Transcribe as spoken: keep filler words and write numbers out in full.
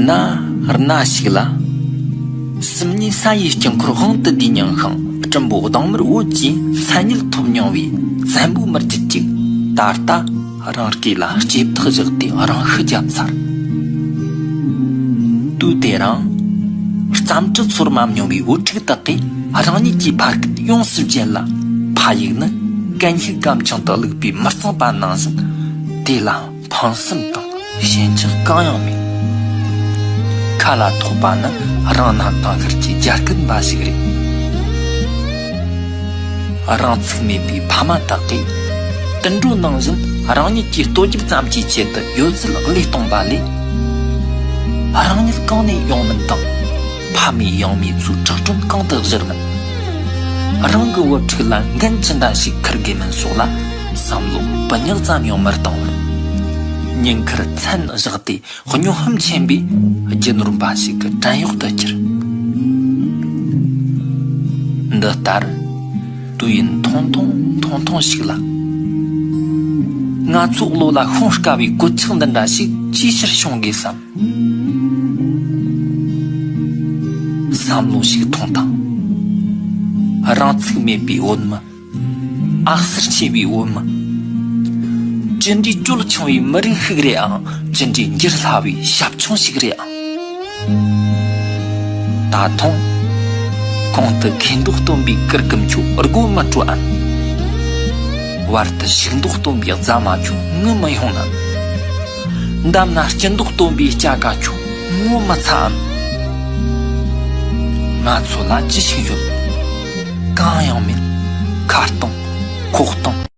ན་གནའ་ཞིག་ལ། སུམ་གཉིས་ས་ཡི་དཀྱིལ་འཁོར་དབང་དུ་བསྡུས་མྱོང་ཤིང་སྲིན་པོ་གདང་དམར་བོད་ཀྱི་མཚན་སྙན་ཐོབ་མྱོང་བའི་བཙན་པོའི་མི་རྒྱུད་ཅིག་ད་ལྟ་རང་སྐེ་ལ་ལྕེབ་ཐག་བཞག་སྟེ་རང་ཤི་བརྒྱབ་ཚར། དུས་དེ་རིང་རྩམ་དྲི་ཚོར་མ་མྱོང་བའི་བུ་ཕྲུག་དག་གིས་རང་ཉིད་ཀྱི་ཕ་སྐད་ཡོངས་སུ་བརྗེད་ལ། ཕ་ཡུལ་ནི་གད་སྙིགས་སྒམ་ཆུང་དུ་བླུགས་པའི་མི་གཙང་པ་ནང་བཞིན་དེ་ལ་ཕངས་སེམས་དང་ཞེན་ཆགས་གང་ཡང་མེད། ཁ་ལ་ཐོགས་པ་ནི་རང་རྣམ་དང་ཤར་གྱི་རྒྱ་སྐད་འབའ་ཞིག་རེད། རང་ཚུགས་མེད་པའི་ཕ་མ་དག་གིས་དུད་འགྲོ་ནང་བཞིན་རང་ཉིད་ཀྱི་ལྟོ་རྒྱབ་ཙམ་གྱི་ཆེད་དུ་ཡོད་ཚད་བློས་གཏོང་པ་ལས། རང་ཉིད་གང་ནས་ཡོང་མིན་དང་། ཕ་མེས་ཡང་མེས་ཚོའི་ཁྲག་དྲོན་གང་དུ་བཞུར་མིན། རང་གི་བུ་ཕྲུག་ལ་འགན་ཅི་འདྲ་ཞིག་འཁུར་དགོས་མིན་སོགས་ལ་བསམ་བློ་བུ་སྙིང་ཙམ་ཡང་མི་གཏོང་བར། ཉེན་ཁར་མཚན་བཞག་སྟེ་སྨྱོ་ཧམ་ཆེན་པོས་རྒྱུ་ནོར་འབའ་ཞིག་གི་བྲན་གཡོག་ཏུ་གྱུར། འདི་ལྟར་དུས་ཡུན་ཐུང་ཐུང་ཐུང་ཐུང་ཞིག་ལ། ང་ཚོའི་བློ་ལ་ཤོང་དཀའ་བའི་གོད་ཆག་འདི་འདྲ་ཞིག་ཅིའི་ཕྱིར་བྱུང་དགོས་སམ། བསམ་བློ་ཞིག་ཐོངས་དང་། རང་ཚུགས་མེད་པའི་བོད་མི། ཨག་གསར་ཆེ་བའི་བོད་མི། ཅི་འདྲའི་སྤྱོད་ཆུང་བའི་མི་རིགས་ཤིག་རེད་ཨང་། ཅི་འདྲའི་འགྱུར་སླ་བའི་ཞབས་ཆུང་ཞིག་རེད་ཨང་། ད་ཐེངས་གོང་དུ་ཁེ་མདོག་སྟོན་པའི་གུར་གུམ་ཆུ་སྒོ་མི་བྲོ་ཨང་། བར་དུ་ཕྱུགས་མདོག་སྟོན་པའི་རྫ་མ་ཆུ་ངུ་མི་ཡོང་ན། འདམ་ན་སྐྱི་མདོག་སྟོན་པའི་སྐྱ་ཀ་ཆུ་ངོ་མི་ཚ་ཨང་། ང་ཚོ་ལ་ཅི་ཞིག་ཡོད། གང་ཡང་མེད། ཁ་སྟོང་། ཁོག་སྟོང་།